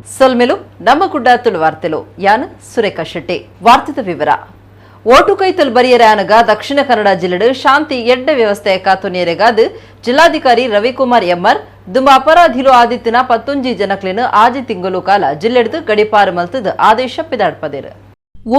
ಸೊಲ್ಮೆಲು ನಮ್ಮ ಗುಡ್ಡ ತುಳು ವಾರ್ತೆಲು ಯಾನ್ ಸುರೇಖಾ ಶೆಟ್ಟಿ. ವಾರ್ತೆದ ವಿವರ. ಓಟು ಕೈತಲ್ ಬರಿಯರೆ ಆನಗ ದಕ್ಷಿಣ ಕನ್ನಡ ಜಿಲ್ಲೆಡ್ ಶಾಂತಿ ಎಡ್ಡೆ ವ್ಯವಸ್ಥೆ ಕಾತುನೇರೆಗಾದ್ ಜಿಲ್ಲಾಧಿಕಾರಿ ರವಿಕುಮಾರ್ ಎಂಆರ್ ದುಂಬ ಅಪರಾಧಿಲು ಆದಿತ್ತಿನ 11 ಜನಕ್ಲೆನ್ 6 ತಿಂಗಳು ಕಾಲ ಜಿಲ್ಲೆಡ್ದು ಗಡಿಪಾರು ಮಲ್ತದ್ ಆದೇಶ ಪಿದಾಡ್ಪದೆರ್.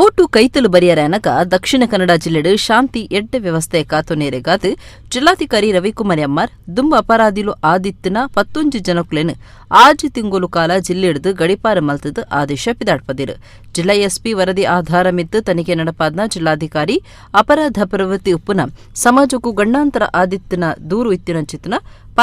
ಓಟು ಕೈತಲು ಬರಿಯರೆ ಅನಗ ದಕ್ಷಿಣ ಕನ್ನಡ ಜಿಲ್ಲೆಡ್ ಶಾಂತಿ ಎಡ್ಡೆ ವ್ಯವಸ್ಥೆ ಕಾತುನೇರೆಗಾದ್ ಜಿಲ್ಲಾಧಿಕಾರಿ ರವಿಕುಮಾರ್ ಎಂಆರ್ ದುಂಬ ಅಪರಾಧಿಲು ಆದಿತ್ತಿನ 11 ಜನಕ್ಲೆನ್ 6 ತಿಂಗಳು ಕಾಲ ಜಿಲ್ಲೆಡ್ದು ಗಡಿಪಾರು ಮಲ್ತದ್ ಆದೇಶ ಪಿದಾಡ್ಪದೆರ್. ಜಿಲ್ಲಾ ಎಸ್ಪಿ ವರದಿ ಆಧಾರ ಮಿತ್ತ್ ತನಿಖೆ ನಡಪಾದ್ನ ಜಿಲ್ಲಾಧಿಕಾರಿ ಅಪರಾಧ ಪ್ರವೃತ್ತಿ ಉಪ್ಪುನ ಸಮಾಜಕ್ಕೂ ಗಂಡಾಂತರ ಆದಿತ್ತಿನ ದೂರು ಇತ್ತಿನಂಚಿತ್ತಿನ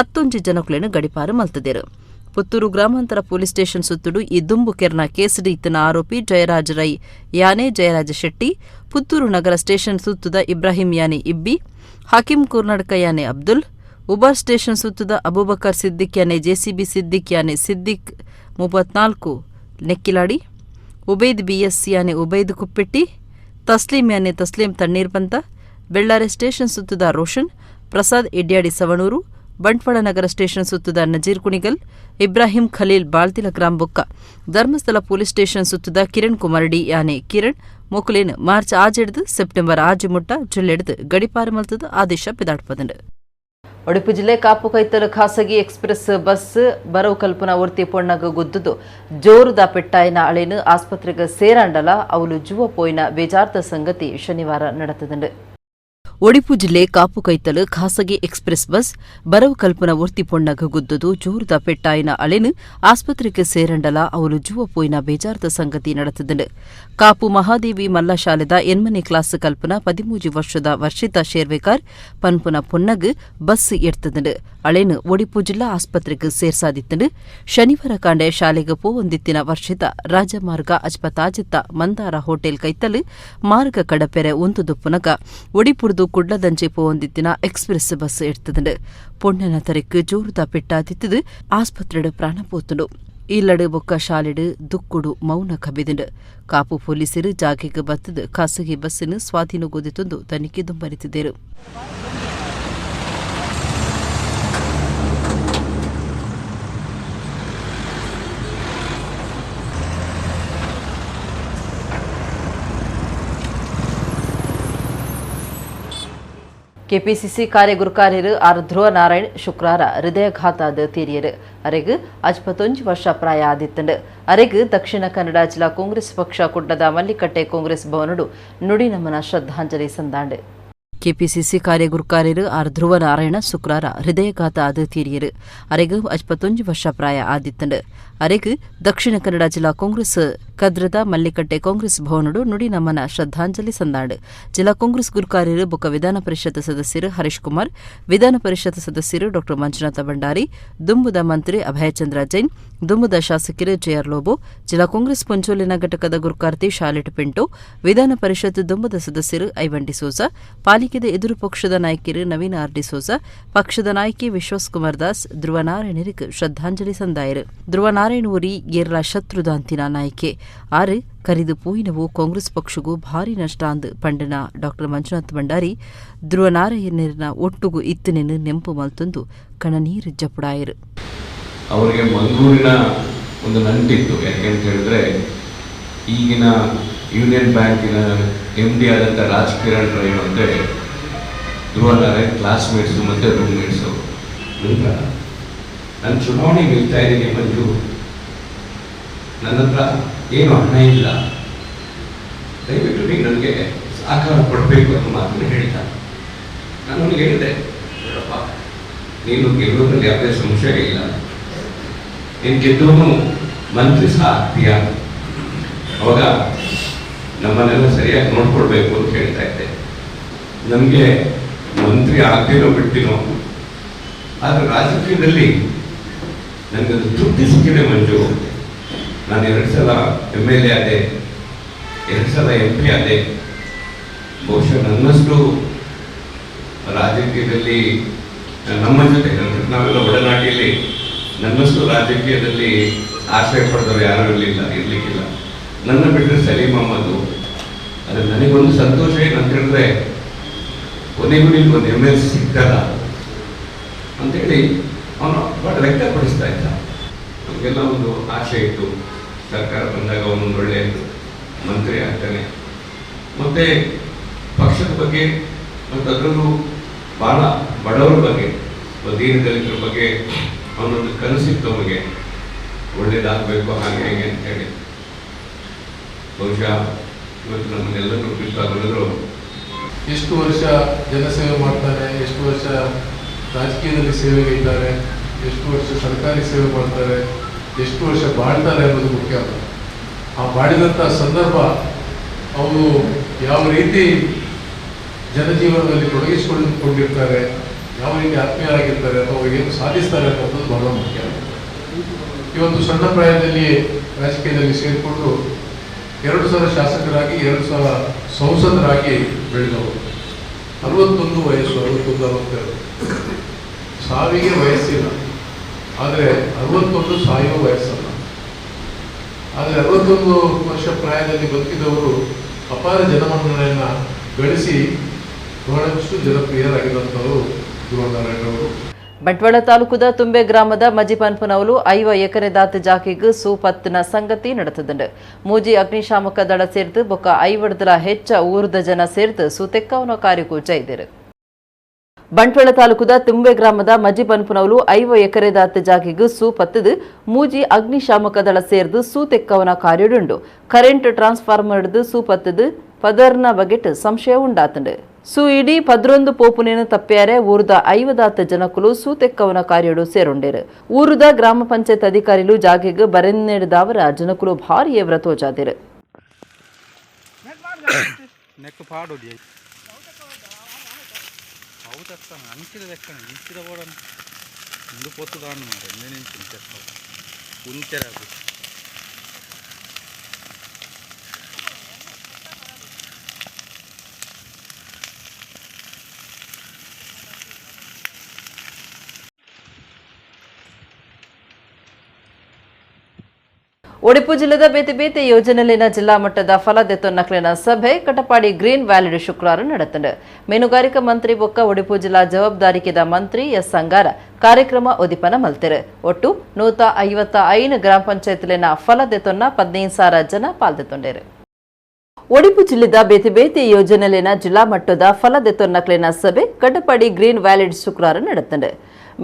11 ಜನಕ್ಲೆನ್ ಗಡಿಪಾರು ಮಲ್ತದೆರ್. ಪುತ್ತೂರು ಗ್ರಾಮಾಂತರ ಪೊಲೀಸ್ ಸ್ಟೇಷನ್ ಸುತ್ತುಡು ಈ ದುಂಬು ಕೆರ್ನ ಕೇಸ್ಡ್ ಇತ್ತಿನ ಆರೋಪಿ ಜಯರಾಜ ರೈ ಯಾನೆ ಜಯರಾಜ ಶೆಟ್ಟಿ, ಪುತ್ತೂರು ನಗರ ಸ್ಟೇಷನ್ ಸುತ್ತುದ ಇಬ್ರಾಹಿಂ ಯಾನೆ ಇಬ್ಬಿ, ಹಾಕಿಂ ಕೂರ್ನಡ್ಕ ಯಾನೆ ಅಬ್ದುಲ್, ಉಬಾರ್ ಸ್ಟೇಷನ್ ಸುತ್ತುದ ಅಬೂಬಕರ್ ಸಿದ್ದಿಕ್ ಯಾನೆ ಜೆಸಿಬಿ ಸಿದ್ದಿಕ್ ಯಾನೆ ಸಿದ್ದಿಕ್ 34 ನೆಕ್ಕಿಲಾಡಿ, ಉಬೈದ್ ಬಿಎಸ್ ಯಾನೆ ಉಬೈದ್ ಕುಪ್ಪೆಟ್ಟಿ, ತಸ್ಲೀಂ ಯಾನೆ ತಸ್ಲೀಂ ತಣ್ಣೀರ್ಪಂತ, ಬೆಳ್ಳಾರೆ ಸ್ಟೇಷನ್ ಸುತ್ತುದ ರೋಷನ್, ಪ್ರಸಾದ್ ಇಡ್ಯಾಡಿ ಸವಣೂರು, ಬಂಟ್ವಾಳ ನಗರ ಸ್ಟೇಷನ್ ಸುತ್ತದ ನಜೀರ್ ಕುಣಿಗಲ್, ಇಬ್ರಾಹಿಂ ಖಲೀಲ್ ಬಾಳ್ತಿಲ ಗ್ರಾಮ್ ಬೊಕ್ಕ ಧರ್ಮಸ್ಥಳ ಪೊಲೀಸ್ ಸ್ಟೇಷನ್ ಸುತ್ತದ ಕಿರಣ್ ಕುಮಾರ್ ಡಿ ಯಾನೆ ಕಿರಣ್ ಮೊಕುಲೇನ್ ಮಾರ್ಚ್ 6 ಸೆಪ್ಟೆಂಬರ್ 6 ಮುಟ್ಟ ಜಿಲ್ಲೆಡ್ದು ಗಡಿಪಾರು ಮಲ್ತದ ಆದೇಶ ಪಿದಾಡ್ಪದಂಡು. ಉಡುಪಿ ಜಿಲ್ಲೆ ಕಾಪು ಕೈತಲ್ ಖಾಸಗಿ ಎಕ್ಸ್ಪ್ರೆಸ್ ಬಸ್ ಬರವು ಕಲ್ಪನಾ ಒರ್ತಿ ಪೊಣ್ಣಗ್ ಗುದ್ದುದು ಜೋರುದ ಪೆಟ್ಟಾಯಿನ ಅಳೆನ್ ಆಸ್ಪತ್ರೆಗೆ ಸೇರಾಂಡಲ ಅವಲು ಜುವ ಪೋಯಿನ ಬೇಜಾರ್ದ ಸಂಗತಿ ಶನಿವಾರ ನಡೆತದಂಡು. ಒಡಿಪು ಜಿಲ್ಲೆ ಕಾಪು ಕೈತಲ್ ಖಾಸಗಿ ಎಕ್ಸ್ಪ್ರೆಸ್ ಬಸ್ ಬರವು ಕಲ್ಪನ ಒರ್ತಿ ಪೊಣ್ಣಗ್ ಗುದ್ದುದು ಜೋರುದ ಪೆಟ್ಟಾಯಿನ ಅಳೆನ್ ಆಸ್ಪತ್ರೆಗೆ ಸೇರಂಡಲ ಅವಲು ಜುವ ಪೋಯಿನ ಬೇಜಾರ್ದ ಸಂಗತಿ ನಡೆತದಂಡು. ಕಾಪು ಮಹಾದೇವಿ ಮಲ್ಲ ಶಾಲೆದ 8ನೇ ಕ್ಲಾಸ್ ಕಲ್ಪನ 13 ವರ್ಷದ ವರ್ಷಿತಾ ಶೇರ್ವೇಕಾರ್ ಪನ್ಪುನ ಪೊನ್ನಗ್ ಬಸ್ ಎಡ್ತದಂಡು. ಅಳೆನ್ ಒಡಿಪು ಜಿಲ್ಲಾ ಆಸ್ಪತ್ರೆಗೆ ಸೇರ್ಸಾದಿತ್ತಂಡು. ಶನಿವಾರ ಕಾಂಡೆ ಶಾಲೆಗೆ ಪೋವೊಂದಿತ್ತಿನ ವರ್ಷಿತ ರಾಜಮಾರ್ಗ ಅಜ್ಪತಾಜಿತ್ತ ಮಂದಾರ ಹೋಟೆಲ್ ಕೈತಲ್ ಮಾರ್ಗ ಕಡಪೆರೆ ಉಂತುದುಪ್ಪುನಗ ಒಡಿಪುರ್ದು ಕುಡ್ಲದಂಚೆ ಪೋವೊಂದಿತ್ತಿನ ಎಕ್ಸ್ಪ್ರೆಸ್ ಬಸ್ ಎಡ್ತದಂಡು. ಪೊಣ್ಣನ ತರೆಕ್ ಜೋರುದ ಪೆಟ್ಟಾದಿತ್ತದು ಆಸ್ಪತ್ರೆಡ್ ಪ್ರಾಣ ಪೋತುಂಡು. ಇಲ್ಲಡು ಬೊಕ್ಕ ಶಾಲೆಡು ದುಕ್ಕುಡು ಮೌನ ಕಬಿದಿಂಡು. ಕಾಪು ಪೊಲೀಸರು ಜಾಗೆಗೆ ಬತ್ತದು ಖಾಸಗಿ ಬಸ್ಸನ್ನು ಸ್ವಾಧೀನಗೊದಿತೊಂದು ತನಿಖೆ ದುಂಬರಿತಿದ್ದರು. ಕೆಪಿಸಿಸಿ ಕಾರ್ಯಗುರುಕಾರ್ಯರು ಆರ್ ಧ್ರುವ ನಾರಾಯಣ್ ಶುಕ್ರಾರ ಹೃದಯಾಘಾತಾದ ತೀರಿಯರು. ಅರೆಗ್ 51 ವರ್ಷ ಪ್ರಾಯ ಆದಿತ್ತಂಡು. ಅರೆಗ್ ದಕ್ಷಿಣ ಕನ್ನಡ ಜಿಲ್ಲಾ ಕಾಂಗ್ರೆಸ್ ಪಕ್ಷ ಕುಡ್ಲದ ಮಲ್ಲಿಕಟ್ಟೆ ಕಾಂಗ್ರೆಸ್ ಭವನಡು ನುಡಿ ನಮನ ಶ್ರದ್ಧಾಂಜಲಿ ಸಂದಾಂಡು. ಕೆಪಿಸಿಸಿ ಕಾರ್ಯಗುರುಕಾರ್ಯರು ಆರ್ ಧ್ರುವ ನಾರಾಯಣ ಶುಕ್ರಾರ ಹೃದಯಾಘಾತ ಆದ ತೀರಿಯರು. ಅರೆಗ್ 51 ವರ್ಷ ಪ್ರಾಯ ಆದಿತ್ತಂಡು. ಅರೆಗ್ ದಕ್ಷಿಣ ಕನ್ನಡ ಜಿಲ್ಲಾ ಕಾಂಗ್ರೆಸ್ ಕದ್ರದ ಮಲ್ಲಿಕಟ್ಟೆ ಕಾಂಗ್ರೆಸ್ ಭವನಡು ನುಡಿ ನಮನ ಶ್ರದ್ಧಾಂಜಲಿ ಸಂದಾಂಡು. ಜಿಲ್ಲಾ ಕಾಂಗ್ರೆಸ್ ಗುರುಕಾರ್ಯರು ಬೊಕ್ಕ ವಿಧಾನ ಪರಿಷತ್ ಸದಸ್ಯರು ಹರೀಶ್ ಕುಮಾರ್, ವಿಧಾನ ಪರಿಷತ್ ಸದಸ್ಯರು ಡಾ ಮಂಜುನಾಥ ಭಂಡಾರಿ, ದುಂಬುದ ಮಂತ್ರಿ ಅಭಯಚಂದ್ರ ಜೈನ್, ದುಂಬುದ ಶಾಸಕರು ಜೆಆರ್ ಲೋಬೋ, ಜಿಲ್ಲಾ ಕಾಂಗ್ರೆಸ್ ಪಂಚೋಲಿನ ಘಟಕದ ಗುರುಕಾರ್ತಿ ಶಾಲೆಟ್ ಪಿಂಟೋ, ವಿಧಾನ ಪರಿಷತ್ ದುಂಬುದ ಸದಸ್ಯರು ಐವನ್ ಡಿಸೋಜಾ, ಪಾಲಿಕೆದ ಎದುರು ಪಕ್ಷದ ನಾಯಕರು ನವೀನ್ ಆರ್ ಡಿಸೋಜಾ, ಪಕ್ಷದ ನಾಯಕಿ ವಿಶ್ವಾಸ್ ಕುಮಾರ್ ದಾಸ್ ಧ್ರುವನಾರಾಯಣರಿಗೆ ಶ್ರದ್ಧಾಂಜಲಿ ಸಂದಾಯರು. ಧ್ರುವನಾರಾಯಣ ಊರಿ ಏರ್ಲ ಶತ್ರುದಾಂತಿನ ನಾಯಕೆ ಆರು ಕರಿದು ಪೋಯಿನವು ಕಾಂಗ್ರೆಸ್ ಪಕ್ಷಗೂ ಭಾರಿ ನಷ್ಟ ಅಂದ್ ಪಂಡನ ಡಾಕ್ಟರ್ ಮಂಜುನಾಥ್ ಭಂಡಾರಿ ಧ್ರುವನಾರಾಯಣನ ಒಟ್ಟುಗು ಇತ್ತನೆನ್ನು ನೆಂಪು ಮಲ್ತೊಂದು ಕಣನೀರು ಜಪುಡಾಯರು. ಅವರಿಗೆ ಮಂಗಳೂರಿನ ಒಂದು ನಂಟಿತ್ತು. ಯಾಕೆಂತ ಹೇಳಿದ್ರೆ, ಈಗಿನ ಯೂನಿಯನ್ ಬ್ಯಾಂಕಿನ ಎಮ್ ಡಿ ಆದಂಥ ರಾಜ್ ಕಿರಣ್ ರೈ ಮತ್ತು ಧ್ರುವ ನಾರಾಯಣ್ ಕ್ಲಾಸ್ಮೇಟ್ಸು ಮತ್ತು ರೂಮ್ಮೇಟ್ಸು. ನಂತರ ನಾನು ಚುನಾವಣೆ ನಿಲ್ತಾ ಇದ್ದೀನಿ ಮಂಜು, ನನ್ನ ಹತ್ರ ಏನು ಹಣ ಇಲ್ಲ, ದಯವಿಟ್ಟು ನೀವು ನನಗೆ ಸಹಕಾರ ಕೊಡಬೇಕು ಅನ್ನೋ ಮಾತನ್ನು ಹೇಳ್ದ. ನಾನು ಅವನಿಗೆ ಹೇಳಿದೆ, ನೋಡಪ್ಪ, ನೀನು ಗೆಲ್ಲೋದ್ರಲ್ಲಿ ಯಾವುದೇ ಸಂಶಯ ಇಲ್ಲ, ನೀನು ಗೆದ್ದವನು ಮಂತ್ರಿ ಸಹ ಆಗ್ತೀಯ, ಅವಾಗ ನಮ್ಮನ್ನೆಲ್ಲ ಸರಿಯಾಗಿ ನೋಡ್ಕೊಳ್ಬೇಕು ಅಂತ ಹೇಳ್ತಾ ಇದ್ದೆ. ನಮಗೆ ಮಂತ್ರಿ ಆಗ್ತೀನೋ ಬಿಡ್ತೀನೋ, ಆದರೆ ರಾಜಕೀಯದಲ್ಲಿ ನನಗೊಂದು ತೃಪ್ತಿ ಸಿಕ್ಕಿದೆ ಮಂಜು. ನಾನು 2 ಸಲ ಎಮ್ ಎಲ್ ಎ ಆದೆ, 2 ಸಲ ಎಂ ಪಿ ಆದೆ. ಬಹುಶಃ ನನ್ನಷ್ಟು ರಾಜಕೀಯದಲ್ಲಿ ನಮ್ಮ ಜೊತೆ ನಾವೆಲ್ಲ ಒಡನಾಟಿಯಲ್ಲಿ ನನ್ನಷ್ಟು ರಾಜಕೀಯದಲ್ಲಿ ಆಶ್ರಯ ಪಡೆದವರು ಯಾರೂ ಇರಲಿಕ್ಕಿಲ್ಲ. ನನ್ನ ಬಿಟ್ಟರೆ ಸಲೀಂ ಅಹಮದ್. ಆದರೆ ನನಗೊಂದು ಸಂತೋಷ ಏನಂತ ಹೇಳಿದ್ರೆ, ಕೊನೆಗೂ ನಿನ್ಗೆ ಒಂದು ಎಮ್ ಎಲ್ ಸಿ ಸಿಗ್ತಲ್ಲ ಅಂತೇಳಿ ಅವನು ಭಾಳ ವ್ಯಕ್ತಪಡಿಸ್ತಾ ಇದ್ದ. ನಮಗೆಲ್ಲ ಒಂದು ಆಸೆ ಇತ್ತು, ಸರ್ಕಾರ ಬಂದಾಗ ಅವನೊಂದು ಒಳ್ಳೆಯ ಮಂತ್ರಿ ಆಗ್ತಾನೆ. ಮತ್ತು ಪಕ್ಷದ ಬಗ್ಗೆ ಮತ್ತು ಅದರಲ್ಲೂ ಭಾಳ ಬಡವರ ಬಗ್ಗೆ, ದೀನದಲಿತರ ಬಗ್ಗೆ ಅವನೊಂದು ಕನಸಿತ್ತು. ಅವನಿಗೆ ಒಳ್ಳೇದಾಗಬೇಕು ಹಾಗೆ ಹೇಗೆ ಅಂತೇಳಿ. ಬಹುಶಃ ಇವತ್ತು ನಮ್ಮನ್ನೆಲ್ಲರೂ ಬಿಟ್ಟಾಗಲಿದ್ರು. ಎಷ್ಟು ವರ್ಷ ಜನಸೇವೆ ಮಾಡ್ತಾರೆ, ಎಷ್ಟು ವರ್ಷ ರಾಜಕೀಯದಲ್ಲಿ ಸೇವೆಗೈತಾರೆ, ಎಷ್ಟು ವರ್ಷ ಸರ್ಕಾರಿ ಸೇವೆ ಮಾಡ್ತಾರೆ, ಎಷ್ಟು ವರ್ಷ ಬಾಳ್ತಾರೆ ಅನ್ನೋದು ಮುಖ್ಯ ಅಲ್ಲ. ಆ ಬಾಳಿದಂಥ ಸಂದರ್ಭ ಅವರು ಯಾವ ರೀತಿ ಜನಜೀವನದಲ್ಲಿ ತೊಡಗಿಸಿಕೊಂಡಿರ್ತಾರೆ, ಯಾವ ರೀತಿ ಆತ್ಮೀಯರಾಗಿರ್ತಾರೆ ಅಥವಾ ಏನು ಸಾಧಿಸ್ತಾರೆ ಅನ್ನೋದು ಬಹಳ ಮುಖ್ಯ. ಇವತ್ತು ಸಣ್ಣ ಪ್ರಾಯದಲ್ಲಿ ರಾಜಕೀಯದಲ್ಲಿ ಸೇರಿಕೊಂಡು 2 ಸಲ ಶಾಸಕರಾಗಿ, 2 ಸಲ ಸಂಸದರಾಗಿ ಬೆಳೆದವರು. 61 ವಯಸ್ಸು, 61 62. ಸಾವಿಗೆ ವಯಸ್ಸಿಲ್ಲ, ಆದರೆ 61 ಸಾಯುವ ವಯಸ್ಸಲ್ಲ. ಆದರೆ 61 ವರ್ಷ ಪ್ರಾಯದಲ್ಲಿ ಬದುಕಿದವರು ಅಪಾರ ಜನಮನ್ನಣೆಯನ್ನು ಗಳಿಸಿ ಬಹಳಷ್ಟು ಜನಪ್ರಿಯರಾಗಿರುವಂಥವರು ಧ್ರುವನಾರಾಯಣರವರು. ಬಂಟ್ವಾಳ ತಾಲೂಕುದ ತುಂಬೆ ಗ್ರಾಮದ ಮಜಿಪನ್ಪುನವಲು 50 ಎಕರೆ ದಾತ ಜಾಕಿಗ್ ಸೂಪತ್ನ ಸಂಗತಿ ನಡೆತದುಂಡು. ಮೂಜಿ ಅಗ್ನಿಶಾಮಕ ದಳ ಸೇರ್ದು ಬೊಕ್ಕ 50 ಹೆಚ್ಚ ಊರ್ದ ಜನ ಸೇರ್ದು ಸೂತೆಕ್ಕವನ ಕಾರ್ಯಕ್ಕೂ ಜೈದಿರು. ಬಂಟ್ವಾಳ ತಾಲೂಕುದ ತುಂಬೆ ಗ್ರಾಮದ ಮಜಿಪನ್ಪುನವಲು 50 ಎಕರೆ ದಾತ ಜಾಗಿಗ್ ಸೂಪತ್ತದು ಮೂಜಿ ಅಗ್ನಿಶಾಮಕ ದಳ ಸೇರ್ದು ಸೂತೆಕ್ಕವನ ಕಾರ್ಯಡುಂಡು. ಕರೆಂಟ್ ಟ್ರಾನ್ಸ್ಫಾರ್ಮರ್ ಸೂಪತ್ತದು ಪದರ್ನ ಬಗೆಟ್ ಸಂಶಯ ಉಂಡಾತುಂಡು. ಸು ಇಡೀ 11 ಪೋಪುನೇನು ತಪ್ಪ್ಯಾರೆ ಊರುದ 50 ಜನಕುಲು ಸೂತೆಕ್ಕವನ ಕಾರ್ಯಡು ಸೇರುಂಡೇರು. ಊರುದ ಗ್ರಾಮ ಪಂಚಾಯತ್ ಅಧಿಕಾರಿಲು ಜಾಗೆಗ್ ಬರೆನ್ನೆಡ್ದಾವರ ಜನಕುಲು ಭಾರಿ ಎವ್ರ ತೋಜಾದಿರು. ಒಡಿಪು ಜಿಲ್ಲೆದ ಬೇತೆ ಬೇತೆ ಯೋಜನೆಲಿನ ಜಿಲ್ಲಾ ಮಟ್ಟದ ಫಲದೆತ್ತೊನ್ನಕ್ಲಿನ ಸಭೆ ಕಟಪಾಡಿ ಗ್ರೀನ್ ವ್ಯಾಲಿಡ್ ಶುಕ್ರವಾರ ನಡೆತಂಡು. ಮೀನುಗಾರಿಕಾ ಮಂತ್ರಿ ಬೊಕ್ಕ ಒಡಿಪು ಜಿಲ್ಲಾ ಜವಾಬ್ದಾರಿಕೆದ ಮಂತ್ರಿ ಎಸ್ ಅಂಗಾರ ಕಾರ್ಯಕ್ರಮ ಉದಿಪನ ಮಲ್ತೆರು. ಒಟ್ಟು 155 ಗ್ರಾಮ ಪಂಚಾಯತ್ಲಿನ ಫಲದೆತ್ತೊನ್ನ 15,000 ಜನ ಪಾಲ್ದೆತ್ತೊಂಡೇರು. ಒಡಿಪು ಜಿಲ್ಲೆದ ಬೇತೆ ಬೇತೆ ಯೋಜನೆಲಿನ ಜಿಲ್ಲಾ ಮಟ್ಟದ ಫಲದೆತ್ತೊನ್ನಕ್ಲಿನ ಸಭೆ ಕಟಪಾಡಿ ಗ್ರೀನ್ ವ್ಯಾಲಿಡ್ ಶುಕ್ರವಾರ ನಡೆತಂಡು.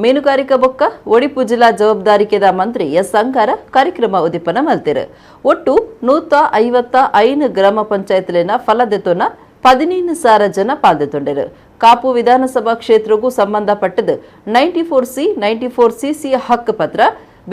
ಮೀನುಗಾರಿಕಾ ಬೊಕ್ಕ ಒಡಿಪು ಜಿಲ್ಲಾ ಜವಾಬ್ದಾರಿಕೆದ ಮಂತ್ರಿ ಎಸ್ ಅಂಗಾರ ಕಾರ್ಯಕ್ರಮ ಉದಿಪನ ಮಲ್ತೆರು. ಒಟ್ಟು 155 ಗ್ರಾಮ ಪಂಚಾಯತ್ಲಿನ ಫಲದೆತ್ತೊನ್ನ 15,000 ಜನ ಪಾಲ್ದೆತ್ತೊಂಡರು. ಕಾಪು ವಿಧಾನಸಭಾ ಕ್ಷೇತ್ರಕ್ಕೂ ಸಂಬಂಧಪಟ್ಟದು 94C 94CC ಹಕ್ಕು ಪತ್ರ,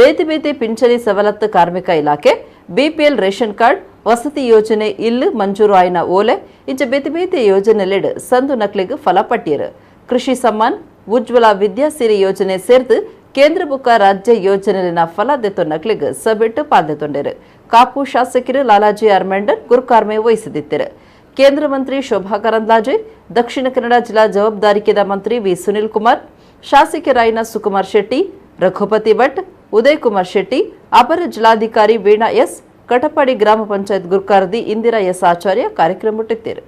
ಬೇತೆ ಬೇತೆ ಪಿಂಚಣಿ ಸವಲತ್ತು ಕಾರ್ಮಿಕ ಇಲಾಖೆ, BPL ration card, ವಸತಿ ಯೋಜನೆ ಇಲ್ಲು ಮಂಜೂರು ಆಯ್ನ ಓಲೆ ಇಂಚ ಬೇತೆ ಬೇತೆ ಯೋಜನೆಲೆಡ್ ಸಂದು ನಕ್ಲಿಗ್ ಫಲ ಪಟ್ಟಿಯರು. ಕೃಷಿ ಸಮ್ಮಾನ್, ಉಜ್ವಲ ವಿದ್ಯಾಸಿರಿ ಯೋಜನೆ ಸೇರ್ದು ಕೇಂದ್ರ ಬುಕ್ಕ ರಾಜ್ಯ ಯೋಜನೆಲಿನ ಫಲ ದೆತ್ತೊನ್ನಕ್ಲಿಗ್ ಸಬೆಟ್ಟು ಪಾಲ್ದೆತ್ತೊಂಡರು. ಕಾಪು ಶಾಸಕರು ಲಾಲಾಜಿ ಅರ್ಮೆಂಡನ್ ಗುರುಕಾರ್ಮೆ ವಹಿಸಿದಿತ್ತರು. ಕೇಂದ್ರ ಮಂತ್ರಿ ಶೋಭಾ ಕರಂದ್ಲಾಜೆ, ದಕ್ಷಿಣ ಕನ್ನಡ ಜಿಲ್ಲಾ ಜವಾಬ್ದಾರಿಕೆದ ಮಂತ್ರಿ ವಿ ಸುನಿಲ್ ಕುಮಾರ್, ಶಾಸಕರಾಯಿನ ಸುಕುಮಾರ್ ಶೆಟ್ಟಿ, ರಘುಪತಿ ಭಟ್, ಉದಯ್ ಕುಮಾರ್ ಶೆಟ್ಟಿ, ಅಪರ ಜಿಲ್ಲಾಧಿಕಾರಿ ವೀಣಾ ಎಸ್, ಕಟಪಾಡಿ ಗ್ರಾಮ ಪಂಚಾಯತ್ ಗುರುಕಾರ್ದಿ ಇಂದಿರಾ ಎಸ್ ಆಚಾರ್ಯ ಕಾರ್ಯಕ್ರಮ ಮುಟ್ಟಿದ್ದರು.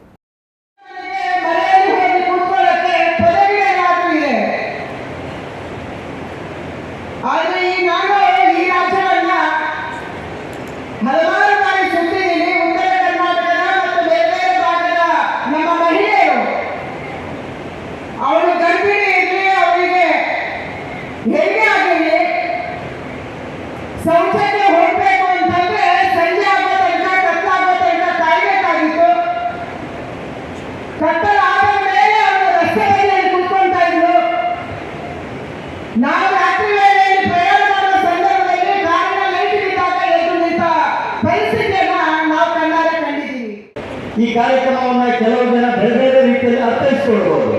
ಈ ಕಾರ್ಯಕ್ರಮವನ್ನು ಕೆಲವು ಜನ ಬೇರೆ ಬೇರೆ ರೀತಿಯಲ್ಲಿ ಅರ್ಥೈಸಿಕೊಳ್ಬಹುದು,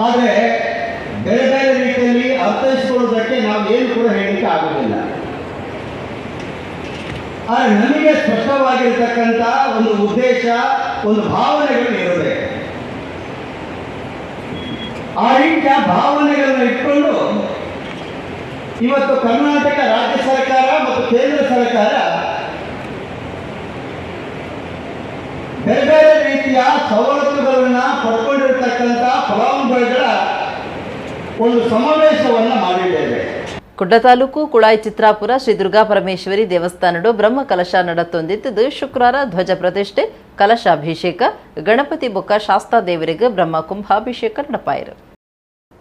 ಆದರೆ ಬೇರೆ ಬೇರೆ ರೀತಿಯಲ್ಲಿ ಅರ್ಥೈಸಿಕೊಳ್ಳುವುದಕ್ಕೆ ನಾವು ಏನು ಕೂಡ ಹೇಳಲಿಕ್ಕೆ ಆಗುವುದಿಲ್ಲ. ಆದರೆ ನಮಗೆ ಸ್ಪಷ್ಟವಾಗಿರ್ತಕ್ಕಂಥ ಒಂದು ಉದ್ದೇಶ, ಒಂದು ಭಾವನೆಗಳು ಇರಬೇಕು. ಆ ರೀತಿಯ ಭಾವನೆಗಳನ್ನು ಇಟ್ಕೊಂಡು ಇವತ್ತು ಕರ್ನಾಟಕ ರಾಜ್ಯ ಸರ್ಕಾರ ಮತ್ತು ಕೇಂದ್ರ ಸರ್ಕಾರ ಬೇರೆ ಬೇರೆ ರೀತಿಯ ಸವಲತ್ತುಗಳನ್ನು ಪಡ್ಕೊಂಡಿರ್ತಕ್ಕಂಥ ಫಲಾನುಭವಿಗಳ ಒಂದು ಸಮಾವೇಶವನ್ನು ಮಾಡಿದ್ದೇವೆ. ಕುಡ್ಲ ತಾಲೂಕು ಕುಳಾಯಿ ಚಿತ್ರಾಪುರ ಶ್ರೀ ದುರ್ಗಾ ಪರಮೇಶ್ವರಿ ದೇವಸ್ಥಾನಡು ಬ್ರಹ್ಮ ಕಲಶ ನಡತೊಂದಿತ್ತದು. ಶುಕ್ರವಾರ ಧ್ವಜ ಪ್ರತಿಷ್ಠೆ, ಕಲಶಾಭಿಷೇಕ, ಗಣಪತಿ ಬೊಕ್ಕ ಶಾಸ್ತಾ ದೇವರಿಗೆ ಬ್ರಹ್ಮ ಕುಂಭಾಭಿಷೇಕ ನಡಪಾಯರು.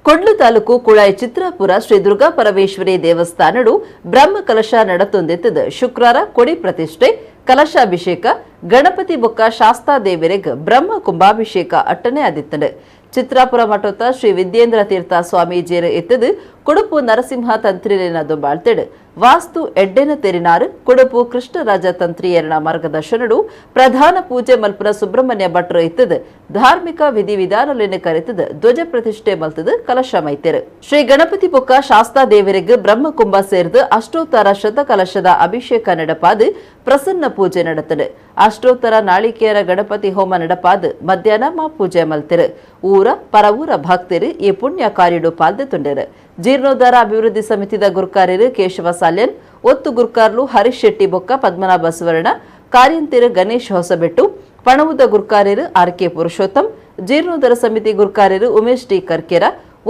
ಕೊಡ್ಲು ತಾಲೂಕು ಕುಳಾಯಿ ಚಿತ್ರಾಪುರ ಶ್ರೀ ದುರ್ಗಾ ಪರಮೇಶ್ವರಿ ದೇವಸ್ಥಾನಡು ಬ್ರಹ್ಮ ಕಲಶ ನಡತೊಂದಿತ್ತದು. ಶುಕ್ರವಾರ ಕೊಡಿ ಪ್ರತಿಷ್ಠೆ, ಕಲಶಾಭಿಷೇಕ, ಗಣಪತಿ ಬೊಕ್ಕ ಶಾಸ್ತಾ ದೇವರಿಗೆ ಬ್ರಹ್ಮ ಕುಂಭಾಭಿಷೇಕ ಅಟ್ಟನೆ ಆದಿತ್ತಂಡು. ಚಿತ್ರಾಪುರ ಮಠದ ಶ್ರೀ ವಿದ್ಯೇಂದ್ರ ತೀರ್ಥ ಸ್ವಾಮೀಜಿಯರು ಎತ್ತದು ಕುಡುಪು ನರಸಿಂಹ ತಂತ್ರಿನ ದುಂಬಾಳ್ತೆಡು. ವಾಸ್ತು ಎಡ್ಡೆನ ತೆರಿನಾರು ಕುಡುಪು ಕೃಷ್ಣರಾಜ ತಂತ್ರಿಯರನ ಮಾರ್ಗದರ್ಶನಡು ಪ್ರಧಾನ ಪೂಜೆ ಮಲ್ಪುನ ಸುಬ್ರಹ್ಮಣ್ಯ ಭಟ್ರು ಎತ್ತದು ಧಾರ್ಮಿಕ ವಿಧಿವಿಧಾನಗಳನ್ನು ಕರೆತದು ಧ್ವಜ ಪ್ರತಿಷ್ಠೆ ಮಲ್ತದು ಕಲಶ ಮೈತೆರು. ಶ್ರೀ ಗಣಪತಿ ಬೊಕ್ಕ ಶಾಸ್ತಾ ದೇವರಿಗೆ ಬ್ರಹ್ಮಕುಂಭ ಸೇರ್ದು ಅಷ್ಟೋತ್ತರ ಶತಕಲಶದ ಅಭಿಷೇಕ ನಡಪಾದು ಪ್ರಸನ್ನ ಪೂಜೆ ನಡೆತದು. ಅಷ್ಟೋತ್ತರ ನಾಳಿಕೇರ ಗಣಪತಿ ಹೋಮ ನಡಪಾದು ಮಧ್ಯಾಹ್ನ ಮಾ ಪೂಜೆ ಮಲ್ತೆರು. ಊರ ಪರವೂರ ಭಕ್ತರು ಈ ಪುಣ್ಯ ಕಾರ್ಯಡು ಪಾಲ್ದೆ ತುಂಡರು. ಜೀರ್ಣೋದ್ಧಾರ ಅಭಿವೃದ್ಧಿ ಸಮಿತಿದ ಗುರ್ಕಾರ್ಯರು ಕೇಶವ ಸಾಲ್ಯನ್, ಒತ್ತು ಗುರ್ಕಾರ್ಲು ಹರೀಶ್ ಶೆಟ್ಟಿ ಬೊಕ್ಕ ಪದ್ಮನಾಭ ಸುವರ್ಣ, ಕಾರ್ಯಂತಿರು ಗಣೇಶ್ ಹೊಸಬೆಟ್ಟು, ಪಣವುದ ಗುರ್ಕಾರ್ಯರು ಆರ್ ಕೆ ಪುರುಷೋತ್ತಮ್, ಜೀರ್ಣೋದ್ಧಾರ ಸಮಿತಿ ಗುರ್ಕಾರ್ಯರು ಉಮೇಶ್ ಟಿ ಕರ್ಕೆರ,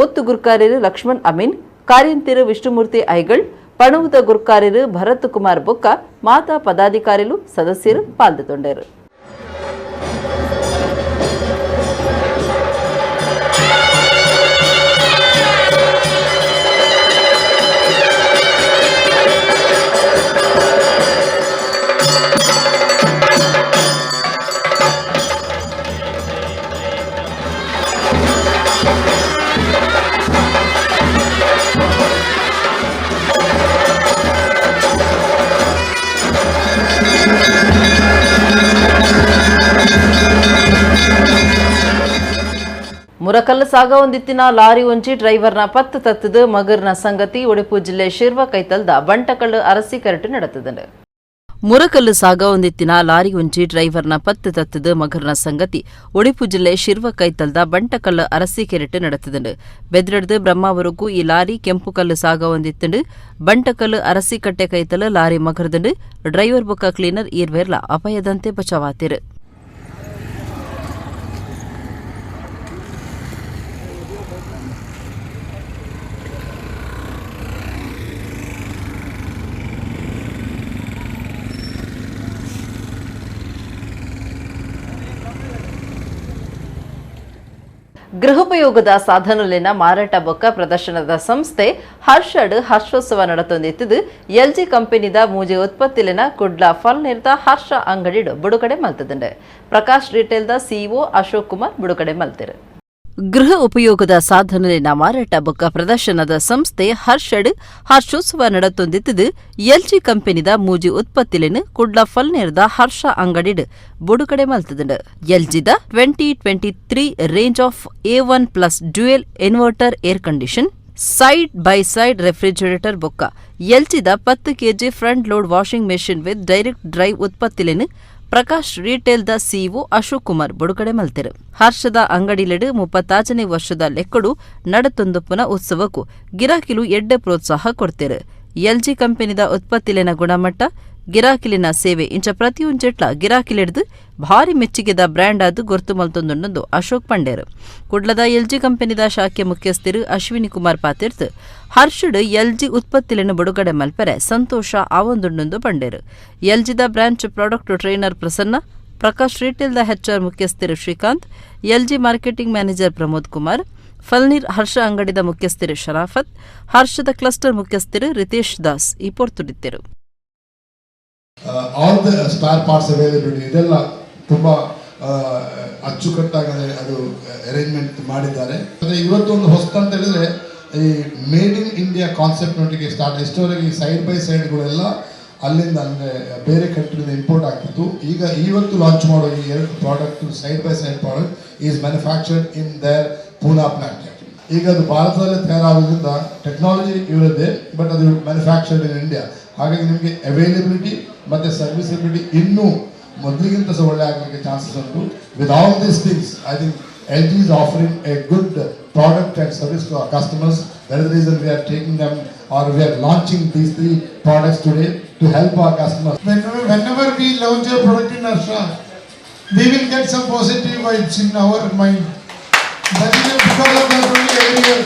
ಒತ್ತು ಗುರ್ಕಾರ್ಯರು ಲಕ್ಷ್ಮಣ್ ಅಮೀನ್, ಕಾರ್ಯಂತಿರು ವಿಷ್ಣುಮೂರ್ತಿ ಐಗಳ್, ಪಣವುದ ಗುರ್ಕಾರ್ಯರು ಭರತ್ ಕುಮಾರ್ ಬೊಕ್ಕ ಮಾತಾ ಪದಾಧಿಕಾರಿಲು ಸದಸ್ಯರು ಪಾಲ್ದೆ. ಮುರಕಲ್ಲು ಸಾಗ ಒಂದಿತ್ತಿನ ಲಾರಿ ಒಂಜಿ ಡ್ರೈವರ್ನ ಪತ್ತು ತತ್ತದು ಮಗರ್ನ ಸಂಗತಿ ಉಡುಪು ಜಿಲ್ಲೆ ಶಿರ್ವ ಕೈತಲ್ದ ಬಂಟಕಲ್ಲು ಅರಸಿ ಕರಟು ನಡೆತದಂಡು. ಮುರಕಲ್ಲು ಸಾಗ ಒಂದಿತ್ತಿನ ಲಾರಿ ಒಂಜಿ ಡ್ರೈವರ್ನ ಪತ್ತು ತತ್ತದು ಮಗರ್ನ ಸಂಗತಿ ಉಡುಪು ಜಿಲ್ಲೆ ಶಿರ್ವ ಕೈತಲ್ದ ಬಂಟಕಲ್ಲು ಅರಸಿ ಕೆರೆಟು ನಡೆತದಂಡು. ಬೆದ್ರಡ್ದು ಬ್ರಹ್ಮಾವರಕ್ಕೂ ಈ ಲಾರಿ ಕೆಂಪು ಕಲ್ಲು ಸಾಗ ಒಂದಿತ್ತಂಡು. ಬಂಟಕಲ್ಲು ಅರಸಿಕಟ್ಟೆ ಕೈತಲು ಲಾರಿ ಮಗರ್ದಂಡು. ಡ್ರೈವರ್ ಬೊಕ್ಕ ಕ್ಲೀನರ್ ಈರ್ವೇರ್ಲ ಅಪಾಯದಂತೆ ಬಚಾವಾತಿರು. ಗೃಹೋಪಯೋಗದ ಸಾಧನಲಿನ ಮಾರಾಟ ಬೊಕ್ಕ ಪ್ರದರ್ಶನದ ಸಂಸ್ಥೆ ಹರ್ಷಡ್ ಹರ್ಷೋತ್ಸವ ನಡತೊಂದಿತ್ತದು. ಎಲ್ಜಿ ಕಂಪನಿದ ಮೂಜೆ ಉತ್ಪತ್ತಿಲಿನ ಕುಡ್ಲ ಫಲ್ನಿರ್ದ ಹರ್ಷ ಅಂಗಡಿಡು ಬಿಡುಗಡೆ ಮಲ್ತದಂಡೆ. ಪ್ರಕಾಶ್ ರಿಟೇಲ್ದ ಸಿಇಒ ಅಶೋಕ್ ಕುಮಾರ್ ಬಿಡುಗಡೆ ಮಲ್ತಿರು. ಗೃಹ ಉಪಯೋಗದ ಸಾಧನಲಿನ ಮಾರಾಟ ಬೊಕ್ಕ ಪ್ರದರ್ಶನದ ಸಂಸ್ಥೆ ಹರ್ಷಡ್ ಹರ್ಷೋತ್ಸವ ನಡತೊಂದಿತ್ತದು. ಎಲ್ಜಿ ಕಂಪನಿದ ಮೂಜಿ ಉತ್ಪತ್ತಿಲಿನ ಕುಡ್ಲ ಫಲ್ನೇರ್ದ ಹರ್ಷ ಅಂಗಡಿಡ್ ಬಿಡುಗಡೆ ಮಲ್ತದಂಡು. ಎಲ್ಜಿದ 2023 range of A1 plus dual inverter air condition, side by side refrigerator ಬೊಕ್ಕ ಎಲ್ಜಿದ 10 KG front load washing machine with direct drive ಉತ್ಪತ್ತಿಲಿನ ಪ್ರಕಾಶ್ ರಿಟೇಲ್ದ ಸಿಇಒ ಅಶೋಕ್ ಕುಮಾರ್ ಬಿಡುಗಡೆ ಮಲ್ತೆರು. ಹರ್ಷದ ಅಂಗಡಿಲೆಡು 36ನೇ ವರ್ಷದ ಲೆಕ್ಕಡು ನಡತೊಂದುಪ್ಪುನ ಉತ್ಸವಕ್ಕೂ ಗಿರಾಕಿಲು ಎಡ್ಡೆ ಪ್ರೋತ್ಸಾಹ ಕೊಡ್ತೇರು. ಎಲ್ಜಿ ಕಂಪನಿದ ಉತ್ಪತ್ತಿಲಿನ ಗುಣಮಟ್ಟ, ಗಿರಾಕಿಲಿನ ಸೇವೆ ಇಂಚ ಪ್ರತಿಯೊಂಜೆಟ್ಲ ಗಿರಾಕಿಲಿಡ್ದು ಭಾರಿ ಮೆಚ್ಚುಗೆದ ಬ್ರ್ಯಾಂಡ್ ಆದ್ ಗೊರ್ತು ಮಲ್ತೊಂದುಂಡು ಅಶೋಕ್ ಪಂಡೇರು. ಕುಡ್ಲದ ಎಲ್ಜಿ ಕಂಪನಿದ ಶಾಖೆ ಮುಖ್ಯಸ್ಥರು ಅಶ್ವಿನಿ ಕುಮಾರ್ ಪಾತಿರ್ತು ಹರ್ಷಡ್ ಎಲ್ಜಿ ಉತ್ಪತ್ತಿಲಿನ ಬಿಡುಗಡೆ ಮಲ್ಪೆರೆ ಸಂತೋಷ ಆವೊಂದುಂಡು ಪಂಡೇರು. ಎಲ್ಜಿದ branch product trainer Prasanna, Prakash ರಿಟೇಲ್ದ HR ಮುಖ್ಯಸ್ಥರು Srikanth, LG marketing manager Pramod Kumar, Falnir Harsha ಅಂಗಡಿದ ಮುಖ್ಯಸ್ಥರು ಶರಾಫತ್, ಹರ್ಷದ ಕ್ಲಸ್ಟರ್ ಮುಖ್ಯಸ್ಥರು ರಿತೇಶ್ ದಾಸ್ ಈ ಪೊರ್ತುಡಿದ್ದರು. All the spare parts availability ಇದೆಲ್ಲ ತುಂಬ ಅಚ್ಚುಕಟ್ಟಾಗಿ ಅದು ಅರೇಂಜ್ಮೆಂಟ್ ಮಾಡಿದ್ದಾರೆ. ಮತ್ತು ಇವತ್ತೊಂದು ಹೊಸತಂತ ಹೇಳಿದರೆ ಈ made in India ಕಾನ್ಸೆಪ್ಟ್ನೊಟ್ಟಿಗೆ start. ಇಷ್ಟವರೆಗೆ ಈ ಸೈಡ್ ಬೈ ಸೈಡ್ಗಳೆಲ್ಲ ಅಲ್ಲಿಂದ ಅಂದರೆ ಬೇರೆ ಕಂಟ್ರಿಯಿಂದ ಇಂಪೋರ್ಟ್ ಆಗ್ತಿತ್ತು. ಈಗ ಇವತ್ತು ಲಾಂಚ್ ಮಾಡೋ ಈ ಎರಡು product side by side product is manufactured in their Poona plant. ಈಗ ಅದು ಭಾರತದಲ್ಲೇ ತಯಾರಾಗೋದ್ರಿಂದ ಟೆಕ್ನಾಲಜಿ ಇವರದ್ದೇ, ಬಟ್ ಅದು manufactured in India. ಹಾಗಾಗಿ ನಿಮಗೆ ಅವೈಲಬಿಲಿಟಿ ಮತ್ತು ಸರ್ವಿಸಬಿಲಿಟಿ ಇನ್ನೂ ಮೊದಲಿಗಿಂತ ಸಹ ಒಳ್ಳೆ ಆಗಲಿಕ್ಕೆ ಚಾನ್ಸಸ್ ಉಂಟು. With all these things I think LG is offering a good product and service to our customers. That is the reason we are taking them, or we are launching these three products today to help our customers. Whenever we launch a product in Harsha, we will get some positive vibes in our mind. That is because of that only every year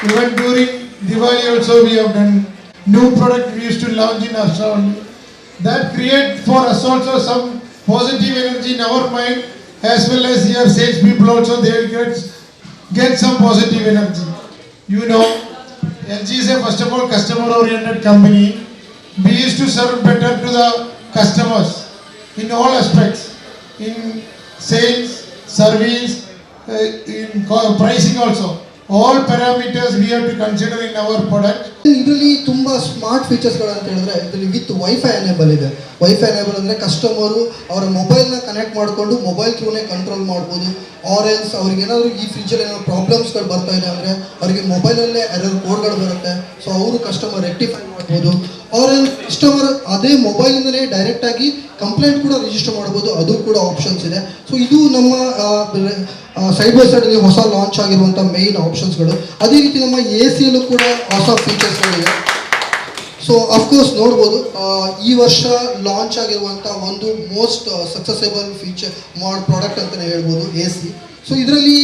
Even during Diwali also we have done new product we used to launch in Harsha only. That create for us also some positive energy in our mind, as well as here sales people also, they will get some positive energy. You know, LG is a first of all customer oriented company. We used to serve better to the customers in all aspects, in sales, service, in pricing also. All parameters we have to consider in our product. ಇದರಲ್ಲಿ ತುಂಬ smart ಫೀಚರ್ಸ್ಗಳು ಅಂತ ಹೇಳಿದ್ರೆ, ಇದರಲ್ಲಿ with wifi enable ಇದೆ. Wifi enable ಅಂದರೆ customer ಅವರ ಮೊಬೈಲ್ನ connect ಮಾಡಿಕೊಂಡು ಮೊಬೈಲ್ ಥ್ರೂನೇ ಕಂಟ್ರೋಲ್ ಮಾಡ್ಬೋದು. ಆರ್ ಎಲ್ಸ್ ಅವ್ರಿಗೆ ಏನಾದರೂ ಈ ಫ್ರಿಜ್ಜಲ್ಲಿ ಏನಾದ್ರು ಪ್ರಾಬ್ಲಮ್ಸ್ಗಳು ಬರ್ತಾ ಇದೆ ಅಂದರೆ, ಅವರಿಗೆ ಮೊಬೈಲಲ್ಲೇ ಎರರ್ ಕೋಡ್ಗಳು ಬರುತ್ತೆ. ಸೊ ಅವರು ಕಸ್ಟಮರ್ ರೆಕ್ಟಿಫೈ ಮಾಡ್ಬೋದು. R else customer ಅದೇ ಮೊಬೈಲಿಂದಲೇ ಡೈರೆಕ್ಟಾಗಿ ಕಂಪ್ಲೇಂಟ್ ಕೂಡ ರಿಜಿಸ್ಟರ್ ಮಾಡ್ಬೋದು. ಅದು ಕೂಡ ಆಪ್ಷನ್ಸ್ ಇದೆ. ಸೊ ಇದು ನಮ್ಮ ಸೈಡ್ ಬೈ ಸೈಡಲ್ಲಿ ಹೊಸ ಲಾಂಚ್ ಆಗಿರುವಂಥ ಮೇಯ್ನ್ ಆಪ್ಷನ್ಸ್ಗಳು. ಅದೇ ರೀತಿ ನಮ್ಮ ಎ ಸಿಯಲ್ಲೂ ಕೂಡ ಹೊಸ ಫೀಚರ್ಸ್ಗಳಿದೆ. So of course ನೋಡ್ಬೋದು, ಈ ವರ್ಷ ಲಾಂಚ್ ಆಗಿರುವಂಥ ಒಂದು ಮೋಸ್ಟ್ ಸಕ್ಸಸೇಬಲ್ ಫೀಚರ್ ಮಾಡ್ ಪ್ರಾಡಕ್ಟ್ ಅಂತಲೇ ಹೇಳ್ಬೋದು ಎ.ಸಿ. ಸೊ ಇದರಲ್ಲಿ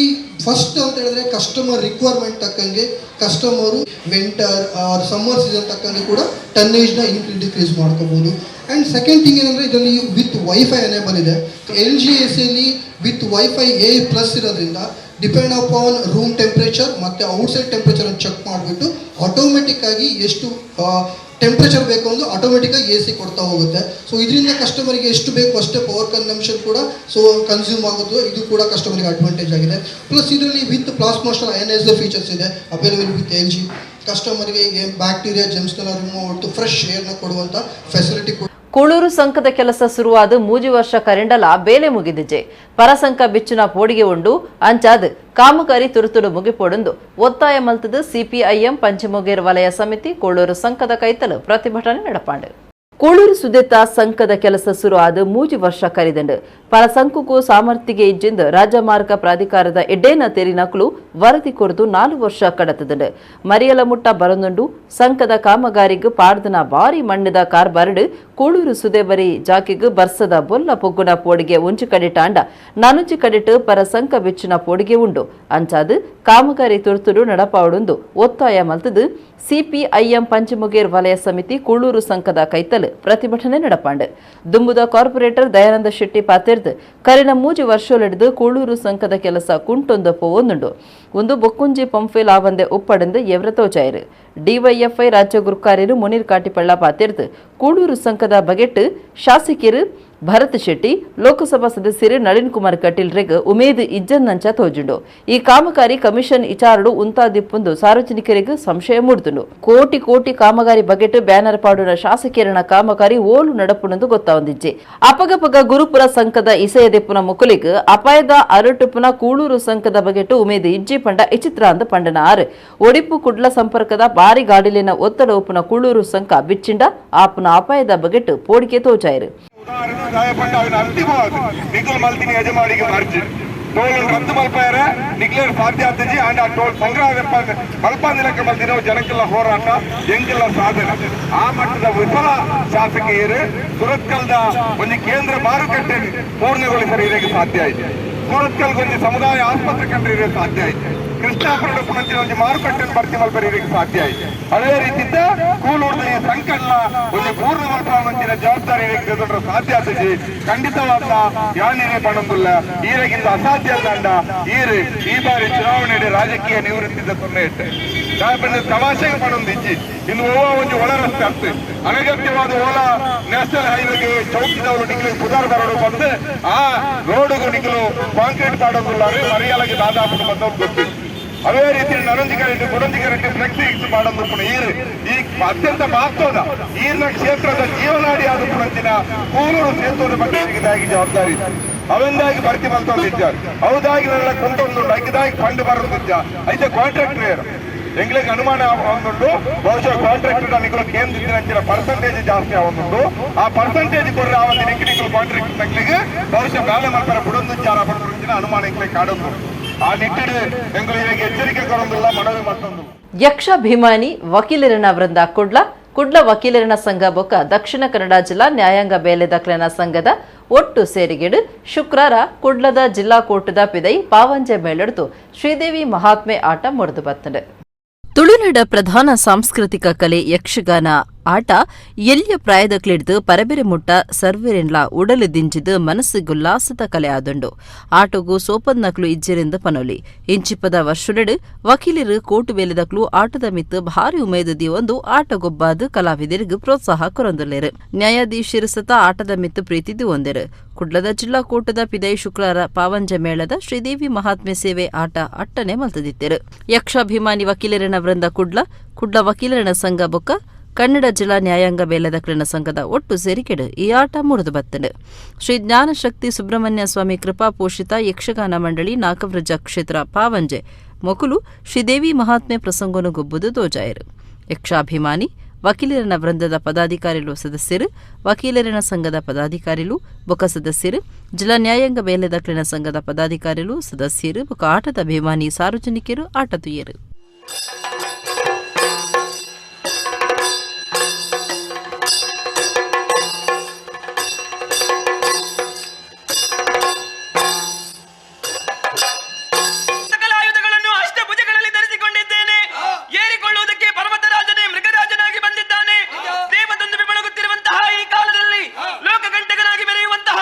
ಫಸ್ಟ್ ಅಂತ ಹೇಳಿದ್ರೆ, ಕಸ್ಟಮರ್ ರಿಕ್ವೈರ್ಮೆಂಟ್ ತಕ್ಕಂಗೆ, customer winter R summer season ತಕ್ಕಂಗೆ ಕೂಡ ಟನ್ನೇಜ್ನ ಇನ್ಕ್ರೀಸ್ ಡಿಕ್ರೀಸ್ ಮಾಡ್ಕೋಬೋದು. And second thing ಏನಂದರೆ, ಇದರಲ್ಲಿ with wifi enable ಇದೆ. ಎಲ್.ಜಿ ಎ ಸಿಯಲ್ಲಿ with wifi A plus ಇರೋದ್ರಿಂದ, depend upon room temperature ಮತ್ತು ಔಟ್ಸೈಡ್ ಟೆಂಪ್ರೇಚರನ್ನು ಚೆಕ್ ಮಾಡಿಬಿಟ್ಟು, ಆಟೋಮೆಟಿಕ್ ಆಗಿ ಎಷ್ಟು ಟೆಂಪ್ರೇಚರ್ ಬೇಕು ಅಂದ್ರೆ ಆಟೋಮೆಟಿಕ್ಕಾಗಿ ಎ ಸಿ ಕೊಡ್ತಾ ಹೋಗುತ್ತೆ. ಸೊ ಇದರಿಂದ ಕಸ್ಟಮರಿಗೆ ಎಷ್ಟು ಬೇಕು ಅಷ್ಟೇ ಪವರ್ ಕನ್ಸಂಪ್ಷನ್ ಕೂಡ ಸೊ ಕನ್ಸ್ಯೂಮ್ ಆಗೋದು. ಇದು ಕೂಡ ಕಸ್ಟಮರಿಗೆ ಅಡ್ವಾಂಟೇಜ್ ಆಗಿದೆ. ಪ್ಲಸ್ ಇದರಲ್ಲಿ ವಿತ್ ಪ್ಲಾಸ್ಮಾಸ್ಟರ್ ಅಯನೈಸರ್ ಫೀಚರ್ಸ್ ಇದೆ, available with LG. ಕಸ್ಟಮರ್ಗೆ ಬ್ಯಾಕ್ಟೀರಿಯಾ ಜರ್ಮ್ಸ್ನೆಲ್ಲ ರಿಮೂವ್ ಮಾಡ್ತು ಫ್ರೆಶ್ ಏರ್ನ ಕೊಡುವಂಥ ಫೆಸಿಲಿಟಿ ಕೂಡ. ಕೂಳೂರು ಸಂಕದ ಕೆಲಸ ಶುರುವಾದ 3 ವರ್ಷ ಕರಿಂಡಲ ಬೇಲೆ ಮುಗಿದಿಜೆ. ಪರಸಂಕ ಬಿಚ್ಚುನ ಪೋಡಿಗೆ ಉಂಡು. ಅಂಚಾದ್ ಕಾಮಗಾರಿ ತುರುತುಡು ಮುಗಿಪೋಡುಂದು ಒತ್ತಾಯ ಮಲ್ತದ ಸಿಪಿಐಎಂ ಪಂಚಮೊಗೇರ್ ವಲಯ ಸಮಿತಿ ಕೂಳೂರು ಸಂಕದ ಕೈತಲು ಪ್ರತಿಭಟನೆ ನಡಪಾಂಡು. ಕೂಳೂರು ಸುದೇತ ಸಂಕದ ಕೆಲಸ ಶುರು ಆದ 3 ವರ್ಷ ಕರಿದಂಡು. ಪರ ಸಂಕುಕು ಸಾಮರ್ಥ್ಯಗೆ ಇಜ್ಜಿಂದ ರಾಜ್ಯ ಮಾರ್ಗ ಪ್ರಾಧಿಕಾರದ ಎಡ್ಡೇನ ತೆರಿನಕಲು ವರದಿ ಕೊರದು 4 ವರ್ಷ ಕಡತದಂಡು. ಮರಿಯಲ ಮುಟ್ಟ ಬರನುಂಡು. ಸಂಕದ ಕಾಮಗಾರಿಗ್ ಪಾಡ್ದನ ಬಾರಿ ಮಣ್ಣದ ಕಾರ್ಬಾರಡು ಕೂಳೂರು ಸುದೇಬರಿ ಜಾಕಿಗ್ ಬರ್ಸದ ಬೊಲ್ಲ ಪೊಗ್ಗುನ ಪೋಡಿಗೆ ಒಂಜಿ ಕಡಿಟಾಂಡ, ನಾನೊಂಜಿ ಕಡಿಟು ಪರ ಸಂಕ ಬಿಚ್ಚಿನ ಪೋಡಿಗೆ ಉಂಡು. ಅಂಚಾದ್ ಕಾಮಗಾರಿ ತುರ್ತುಡು ನಡಪಾವಡುಂದು ಒತ್ತಾಯ ಮಲ್ತದು ಸಿಪಿಐಎಂ ಪಂಚಮುಗೇರ್ ವಲಯ ಸಮಿತಿ ಕೂಳೂರು ಸಂಕದ ಕೈತಲ್ ಪ್ರತಿಭಟನೆ ನಡಪಾಂಡು. ದುಂಬುದ ಕಾರ್ಪೊರೇಟರ್ ದಯಾನಂದ ಶೆಟ್ಟಿ ಪಾತೆರ್ದು, ಕರಿನ 3 ವರ್ಷೊಲೆಡ್ದು ಕೂಳೂರು ಸಂಕದ ಕೆಲಸ ಕುಂಟೊಂದು ಪೋವೊಂದುಂಡು. ಒಂದು ಬೊಕ್ಕುಂಜಿ ಪಂಫೇಲ್ ಆವಂದೆ ಉಪ್ಪಡೆಂದು ಎವ್ರ ತೋಜಾಯರು. ಡಿವೈಎಫ್ಐ ರಾಜ್ಯ ಗುರುಕಾರ್ಯರು ಮುನೀರ್ ಕಾಟಿಪಳ್ಳ ಪಾತೆರ್ದು, ಕೂಳೂರು ಸಂಕದ ಬಗೆಟ್ ಶಾಸಕರು ಭರತ್ ಶೆಟ್ಟಿ, ಲೋಕಸಭಾ ಸದಸ್ಯರು ನಳಿನ್ ಕುಮಾರ್ ಕಟೀಲ್ ರೆಗ್ ಉಮೇದ್ ಇಜ್ಜನ್ನಂಚ ತೋಜುಂಡು. ಈ ಕಾಮಗಾರಿ ಕಮಿಷನ್ ಇಚಾರಡು ಉಂತಾದಿಪ್ಪುಂದು ಸಾರ್ವಜನಿಕರಿಗೆ ಸಂಶಯ ಮೂಡ್ದುಂಡು. ಕೋಟಿ ಕೋಟಿ ಕಾಮಗಾರಿ ಬಗೆಟ್ ಬ್ಯಾನರ್ ಪಾಡುನ ಶಾಸಕಿಯರನ ಕಾಮಗಾರಿ ಓಲು ನಡಪುನಂದು ಗೊತ್ತಾವಂದಿಜ್ಜೆ. ಅಪಗಪಗ ಗುರುಪುರ ಸಂಕದ ಇಸೆಯದೆಪ್ಪುನ ಮುಕುಲಿಗ್ ಅಪಾಯದ ಅರಟುಪುನ ಕೂಳೂರು ಸಂಕದ ಬಗೆಟ್ ಉಮೇದ್ ಇಜ್ಜಿ ಪಂಡ ಇಚಿತ್ರ ಅಂದ ಪಂಡನ ಆರು. ಒಡಿಪು ಕುಡ್ಲ ಸಂಪರ್ಕದ ಬಾರಿ ಗಾಡಿಲಿನ ಒತ್ತಡ ಉಪ್ಪುನ ಕೂಳೂರು ಸಂಕ ಬಿಚ್ಚಿಂಡ ಆಪುನ ಅಪಾಯದ ಬಗೆಟ್ ಪೋಡಿಕೆ ತೋಜಾಯರು. ಉದಾಹರಣೆ ದಾಯಪಂಡ ಅವಿನ ಅಂತಿಮವಾದ ನಿಕುಲ್ ಮಲ್ತಿನಿ ಯಜಮಾನಿಗೆ ಮರ್ಜಿ ಟೋಲ್ ರದ್ದು ಮಲ್ಪಾಯರೆ ನಿಕ್ಲೇರ್ ಸಾಧ್ಯ ಆತಜಿ. ಆಂಡ ಆ ಟೋಲ್ ಸಂಗ್ರಹ ಮಲ್ಪಾಂದಿಲಕ್ಕ ಮಲ್ತಿನ ಜನಕ್ಕೆಲ್ಲ ಹೋರಾಟ, ಎಂಕೆಲ್ಲ ಸಾಧನೆ. ಆ ಮಟ್ಟದ ವಿಫಲ ಶಾಸಕಿಯರು. ಸುರತ್ಕಲ್ದ ಒಂದು ಕೇಂದ್ರ ಮಾರುಕಟ್ಟೆ ಪೂರ್ಣಗೊಳಿಸಲು ಇದಕ್ಕೆ ಸಾಧ್ಯ ಆಯ್ತು. ಸೂರತ್ಕಲ್ ಒಂದು ಸಮುದಾಯ ಆಸ್ಪತ್ರೆ ಕಂಡ್ರೆ ಇದಕ್ಕೆ ಸಾಧ್ಯ ಆಯ್ತು. ಕೃಷ್ಣಾಪುರದ ಪುಣಚಿನ ಒಂದು ಮಾರುಕಟ್ಟೆ ಭರ್ತಿ ಮಲ್ಪರೆ ಇದಕ್ಕೆ ಸಾಧ್ಯ ಆಯ್ತು. ಅದೇ ರೀತಿಯಿಂದ ಕೂಲೂರ್ದ ಈ ಸಂಕಟ ಒಂದು ಪೂರ್ಣ ಮಲ್ಪಂಚಿನ ಜವಾಬ್ದಾರಿ ಇದಕ್ಕೆ ಸಾಧ್ಯ ಆತಜಿ. ಖಂಡಿತವಾದ ಯಾನಿರೆ ಪಣಂದುಲ್ಲ. ಈರೆಗಿಂತ ಅಸಾಧ್ಯ ಅಂದ ಈರು ಈ ಬಾರಿ ಚುನಾವಣೆ ರಾಜಕೀಯ ನಿವೃತ್ತಿದ ತೊಂದರೆ ಇಟ್ಟೆ ತಮಾಷೆಗೆ ಪಣೊಂದು ಇಜ್ಜಿ. ಇನ್ನು ಓ ಒಂದು ಒಳ ರಸ್ತೆ ಅರ್ಥ ಅನಗತ್ಯವಾದ ಓಲಾ ನ್ಯಾಷನಲ್ ಹೈವೇಗೆ ಚೌಕಿದವರು ನಿಖಲು ಪುದಾರ್ ಬರೋಡು ಬಂದು ಆ ರೋಡ್ಗೂ ನಿಖಲು ಕಾಂಕ್ರೀಟ್ ಪಾಡೋದಿಲ್ಲ. ಮರಿಯಾಲಗೆ ದಾದಾಪುಡು ಬಂದವ್ರು ಗೊತ್ತಿತ್ತು. ಅದೇ ರೀತಿ ನರಂಜಿ ಕರೆಂಟ್, ಕೊಡಂಜಿ ಕರೆಂಟ್ ಫ್ಲೆಕ್ಸಿ ಮಾಡೋದು ಈರು ಈ ಅತ್ಯಂತ ಮಹತ್ವದ ಈರಿನ ಕ್ಷೇತ್ರದ ಜೀವನಾಡಿ ಆದ ಪುಣಂಚಿನ ಕೂಲೂರು ಸೇತುವೆ ಬಗ್ಗೆ ಜವಾಬ್ದಾರಿ ಇದೆ. ಅವೆಂದಾಗಿ ಭರ್ತಿ ಮಲ್ತೊಂದಿದ್ದಾರೆ. ಹೌದಾಗಿ ನನ್ನ ಕುಂಟೊಂದು ಐಕದಾಗಿ ಫಂಡ್ ಬರೋದಿದ್ದ ಐತೆ. ಕಾಂಟ್ರಾಕ್ಟರ್ ಎಂಗ್ಲಿಗೆ ಅನುಮಾನ ಆವೊಂದುಂಡು. ಬಹುಶಃ ಕಾಂಟ್ರಾಕ್ಟರ್ ನಿಕುಲು ಕೇಂದ್ರ ಪರ್ಸೆಂಟೇಜ್ ಜಾಸ್ತಿ ಆವೊಂದುಂಡು. ಆ ಪರ್ಸೆಂಟೇಜ್ ಕೊರ್ರೆ ಆವಂದಿ ನಿಕ್ ನಿಕುಲು ಕಾಂಟ್ರಾಕ್ಟ್ ತಕ್ಲಿಗೆ ಬಹುಶಃ ಬೇಲೆ ಮಲ್ಪರ ಬುಡೊಂದು ಚಾರ ಪಡೆದ ಅನುಮಾನ ಎಂಕ್ಲಿಗೆ ಕಾಡೊಂದು. ಆ ನಿಟ್ಟಿಡು ಎಂಗುಲು ಎಚ್ಚರಿಕೆ ಕೊರೊಂದುಲ್ಲ, ಮನವಿ ಮತ್ತೊಂದು. ಯಕ್ಷಾಭಿಮಾನಿ ವಕೀಲರನ ವೃಂದ ಕುಡ್ಲ, ಕುಡ್ಲ ವಕೀಲರನ ಸಂಘ ಬೊಕ್ಕ ದಕ್ಷಿಣ ಕನ್ನಡ ಜಿಲ್ಲಾ ನ್ಯಾಯಾಂಗ ಬೇಲೆ ದಕ್ಲೆನ ಸಂಘದ ಒಟ್ಟು ಸೇರಿಗೆಡು ಶುಕ್ರಾರ ಕುಡ್ಲದ ಜಿಲ್ಲಾ ಕೋರ್ಟದ ಪಿದೈ ಪಾವಂಜೆ ಮೇಳಡ್ದು ಶ್ರೀದೇವಿ ಮಹಾತ್ಮೆ ಆಟ ಮುರಿದು ಬತ್ತಂಡು. ತುಳುನಾಡ ಪ್ರಧಾನ ಸಾಂಸ್ಕೃತಿಕ ಕಲೆ ಯಕ್ಷಗಾನ ಆಟ ಎಲ್ಯ ಪ್ರಾಯದಕ್ಲಿಡ್ದು ಪರಬೆರೆ ಮುಟ್ಟ ಸರ್ವೆರೆನ್ಲ ಉಡಲು ದಿಂಜಿದ್ ಮನಸ್ಸು ಗುಲ್ಲಾಸದ ಕಲೆ ಆದುಂಡು. ಆಟೊಗು ಸೋಪನ್ನಕ್ಲು ಇಜ್ಜೆರೆಂದು ಪನೊಲಿ. ಇಂಚಿಪದ ವರ್ಷುಲೆಡ್ ವಕೀಲರು ಕೋಟು ಬೇಲೆದಕ್ಲು ಆಟದ ಮಿತ್ತ್ ಭಾರಿ ಉಮೇದು ದೀವೊಂದು ಆಟಗೊಬ್ಬಾದ್ ಕಲಾವಿದರಿಗ್ ಪ್ರೋತ್ಸಾಹ ಕೊರೊಂದುಲ್ಲೆರ್. ನ್ಯಾಯಾಧೀಶರು ಸತ ಆಟದ ಮಿತ್ತ್ ಪ್ರೀತಿ ದೀವೊಂದೆರ್. ಕುಡ್ಲದ ಜಿಲ್ಲಾ ಕೋಟದ ಪಿದೈ ಶುಕ್ರಾರ ಪಾವಂಜ ಮೇಳದ ಶ್ರೀದೇವಿ ಮಹಾತ್ಮೆ ಸೇವೆ ಆಟ ಅಟ್ಟನೆ ಮಲ್ತದಿತ್ತೆರ್. ಯಕ್ಷಾಭಿಮಾನಿ ವಕೀಲರನ ವೃಂದ ಕುಡ್ಲ, ಕುಡ್ಲ ವಕೀಲರನ ಸಂಘ ಬೊಕ್ಕ ಕನ್ನಡ ಜಿಲ್ಲಾ ನ್ಯಾಯಾಂಗ ಬೇಲದಕ್ಲೆನ ಸಂಘದ ಒಟ್ಟು ಸೇರಿಕೆಡ್ ಈ ಆಟ ಮೂಡುದು ಬತ್ತಂಡ್. ಶ್ರೀ ಜ್ಞಾನಶಕ್ತಿ ಸುಬ್ರಹ್ಮಣ್ಯ ಸ್ವಾಮಿ ಕೃಪಾ ಪೋಷಿತ ಯಕ್ಷಗಾನ ಮಂಡಳಿ ನಾಗವ್ರಜ ಕ್ಷೇತ್ರ ಪಾವಂಜೆ ಮೊಕುಲು ಶ್ರೀದೇವಿ ಮಹಾತ್ಮೆ ಪ್ರಸಂಗನು ಗೊಬ್ಬುದು ತೋಜಾಯರು. ಯಕ್ಷಾಭಿಮಾನಿ ವಕೀಲರನ ವೃಂದದ ಪದಾಧಿಕಾರಿಲು ಸದಸ್ಯರು, ವಕೀಲರನ ಸಂಘದ ಪದಾಧಿಕಾರಿಲು ಬೊಕ್ಕ ಸದಸ್ಯರು, ಜಿಲ್ಲಾ ನ್ಯಾಯಾಂಗ ಬೇಲೆದಕ್ಲೆನ ಸಂಘದ ಪದಾಧಿಕಾರಿಲು ಸದಸ್ಯರು ಬೊಕ್ಕ ಆಟದ ಅಭಿಮಾನಿ ಸಾರ್ವಜನಿಕರು ಆಟ ತುಯ್ಯರು. ಸಕಲಾಯುಧಗಳನ್ನು ಅಷ್ಟಭುಜಗಳಲ್ಲಿ ಧರಿಸಿಕೊಂಡಿದ್ದೇನೆ. ಏರಿಕೊಳ್ಳುವುದಕ್ಕೆ ಪರ್ವತರಾಜನೇ ಮೃಗರಾಜನಾಗಿ ಬಂದಿದ್ದಾನೆ. ದೇವದೊಂದು ಬೆಳಗುತ್ತಿರುವಂತಹ ಈ ಕಾಲದಲ್ಲಿ ಲೋಕಗಂಟಕನಾಗಿ ಮೆರೆಯುವಂತಹ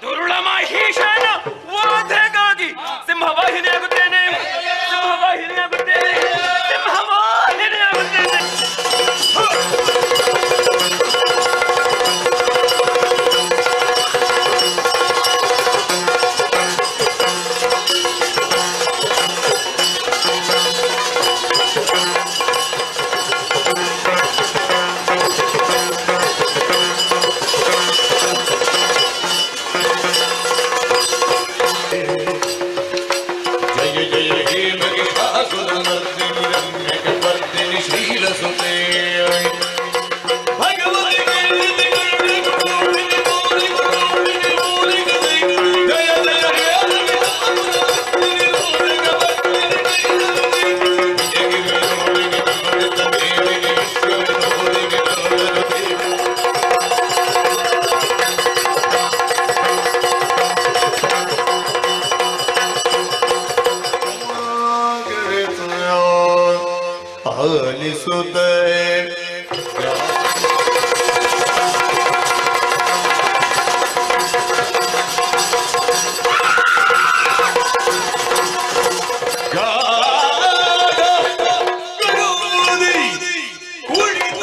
ದುರುಳ ಮಹಿಷನ ವಧೆಗಾಗಿ ಸಿಂಹವಾಹಿನಿಯಾಗುತ್ತೇನೆ, ಸಿಂಹವಾಹಿನಿಯಾಗುತ್ತೇನೆ, ಸಿಂಹವಾಹಿನಿಯಾಗುತ್ತೇನೆ. ಜಯ ಜಯ ಹೇ ಮಹಿಷಾಸುರಮರ್ದಿನಿ ರಮ್ಯಕಪರ್ದಿನಿ ಶ್ರೀರಸುತೆ ಭಗವತಿ ಜಯ ಜಯ ಹೇ ಮಹಿಷಾಸುರಮರ್ದಿನಿ ರಮ್ಯಕಪರ್ದಿನಿ ಶ್ರೀರಸುತೆ. ಆಲಿಸುತ್ತೆ. ಕುಳಿತ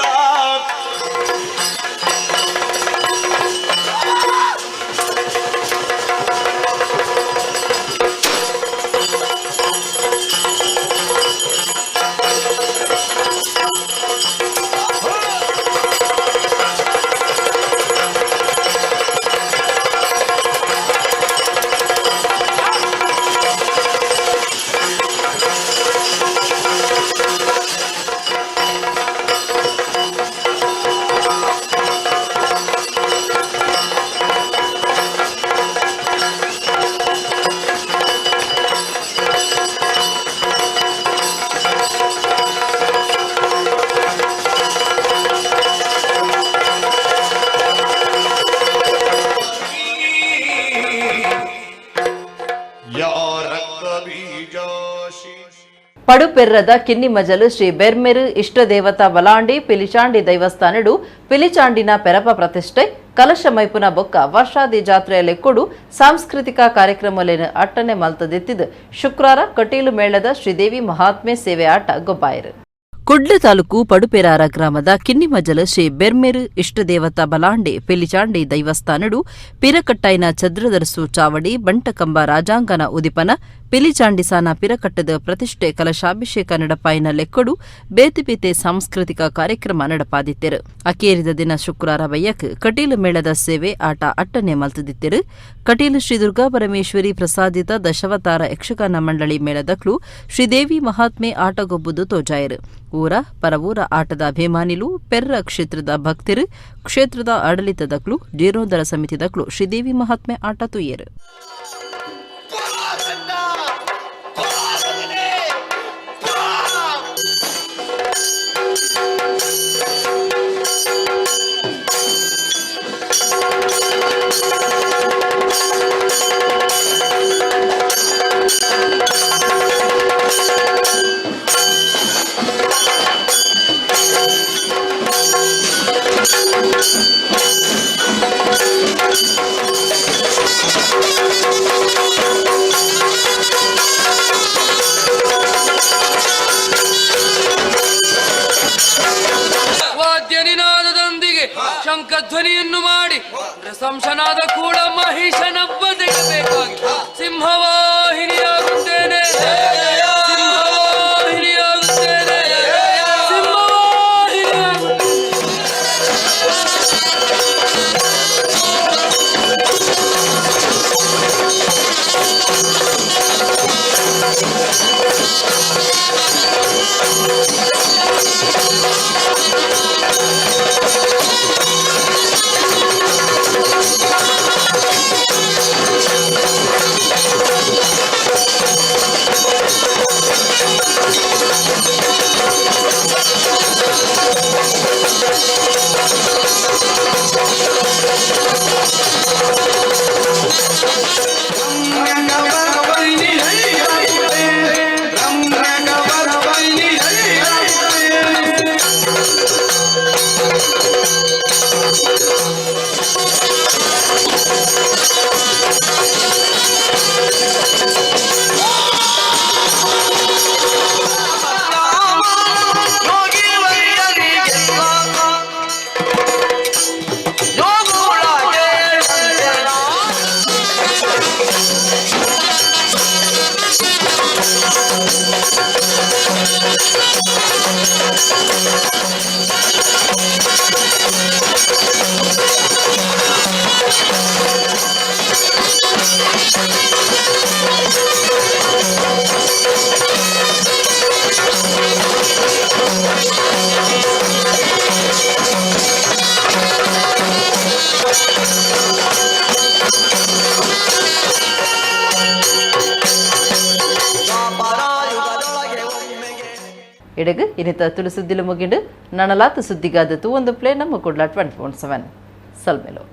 ಪಡುಪೆರ್ರದ ಕಿನ್ನಿಮಜಲು ಶ್ರೀ ಬೆರ್ಮೆರು ಇಷ್ಟದೇವತಾ ಬಲಾಂಡಿ ಪಿಲಿಚಾಂಡಿ ದೈವಸ್ಥಾನಡು ಪಿಲಿಚಾಂಡಿನ ಪೆರಪ ಪ್ರತಿಷ್ಠೆ ಕಲಶ ಮೈಪುನ ಬೊಕ್ಕ ವರ್ಷಾದಿ ಜಾತ್ರೆಯ ಲೆಕ್ಕೊಡು ಸಾಂಸ್ಕೃತಿಕ ಕಾರ್ಯಕ್ರಮಲೇನು ಅಟ್ಟನೆ ಮಲ್ತದೆತ್ತಿದ್ದು ಶುಕ್ರಾರ ಕಟೀಲು ಮೇಳದ ಶ್ರೀದೇವಿ ಮಹಾತ್ಮೆ ಸೇವೆ ಆಟ ಗೊಬ್ಬಾಯರು. ಕುಡ್ಲ ತಾಲೂಕು ಪಡುಪೆರಾರ ಗ್ರಾಮದ ಕಿನ್ನಿಮಜಲ ಶ್ರೀ ಬೆರ್ಮೆರು ಇಷ್ಟದೇವತಾ ಬಲಾಂಡೆ ಪಿಲಿಚಾಂಡಿ ದೈವಸ್ಥಾನಡು ಪಿರಕಟ್ಟಾಯಿನ ಚದ್ರದರಸು ಚಾವಡಿ ಬಂಟಕಂಬ ರಾಜಾಂಗನ ಉದಿಪನ ಪಿಲಿಚಾಂಡಿಸಾನ ಪಿರಕಟ್ಟದ ಪ್ರತಿಷ್ಠೆ ಕಲಶಾಭಿಷೇಕ ನಡಪಾಯಿನ ಲೆಕ್ಕಡು ಬೇತೆ ಬೇತೆ ಸಾಂಸ್ಕೃತಿಕ ಕಾರ್ಯಕ್ರಮ ನಡಪಾದಿತ್ತೆರು. ಅಕೇರಿದ ದಿನ ಶುಕ್ರಾರ ಬಯ್ಯಕ್ ಕಟೀಲು ಮೇಳದ ಸೇವೆ ಆಟ ಅಟ್ಟನೆ ಮಲ್ತದಿತ್ತೆರು. ಕಟೀಲು ಶ್ರೀ ದುರ್ಗಾ ಪರಮೇಶ್ವರಿ ಪ್ರಸಾದಿತ ದಶವತಾರ ಯಕ್ಷಗಾನ ಮಂಡಳಿ ಮೇಳದಕ್ಲು ಶ್ರೀದೇವಿ ಮಹಾತ್ಮೆ ಆಟಗೊಬ್ಬುದು ತೋಜಾಯರು. ಊರ ಪರವೂರ ಆಟದ ಅಭಿಮಾನಿಲು ಪೆರ್ರ ಕ್ಷೇತ್ರದ ಭಕ್ತರು ಕ್ಷೇತ್ರದ ಆಡಳಿತದಕ್ಲು ಜೀರ್ಣೋದ್ಧಾರ ಸಮಿತಿದಕ್ಲು ಶ್ರೀದೇವಿ ಮಹಾತ್ಮೆ ಆಟ ತುಯ್ಯರು. ವಾದ್ಯ ನಿನಾದದೊಂದಿಗೆ ಶಂಖಧ್ವನಿಯನ್ನು ಮಾಡಿ ರಸಂಶನಾದ ಕೂಡ ಮಹಿಷನಬ್ಬದಿಡಬೇಕಾಗಿ ಸಿಂಹವಾಹಿನಿಯಾಗುತ್ತೇನೆ, ಸಿಂಹವಾಹಿನಿಯಾಗುತ್ತೇನೆ, ಸಿಂಹವಾಹಿನಿಯಾಗುತ್ತೇನೆ. ಇಡಗು ಇನ್ನಿತ ತುಳು ಸುದ್ದಿಲು ಮುಗಿಂಡು ನನಲಾತ ಸುದ್ದಿಗಾದತ್ತು ಒಂದು ಪ್ಲೇ ನಮ್ಮ ಕುಡ್ಲ 20.7 ಸಲ್ಮೆಲು.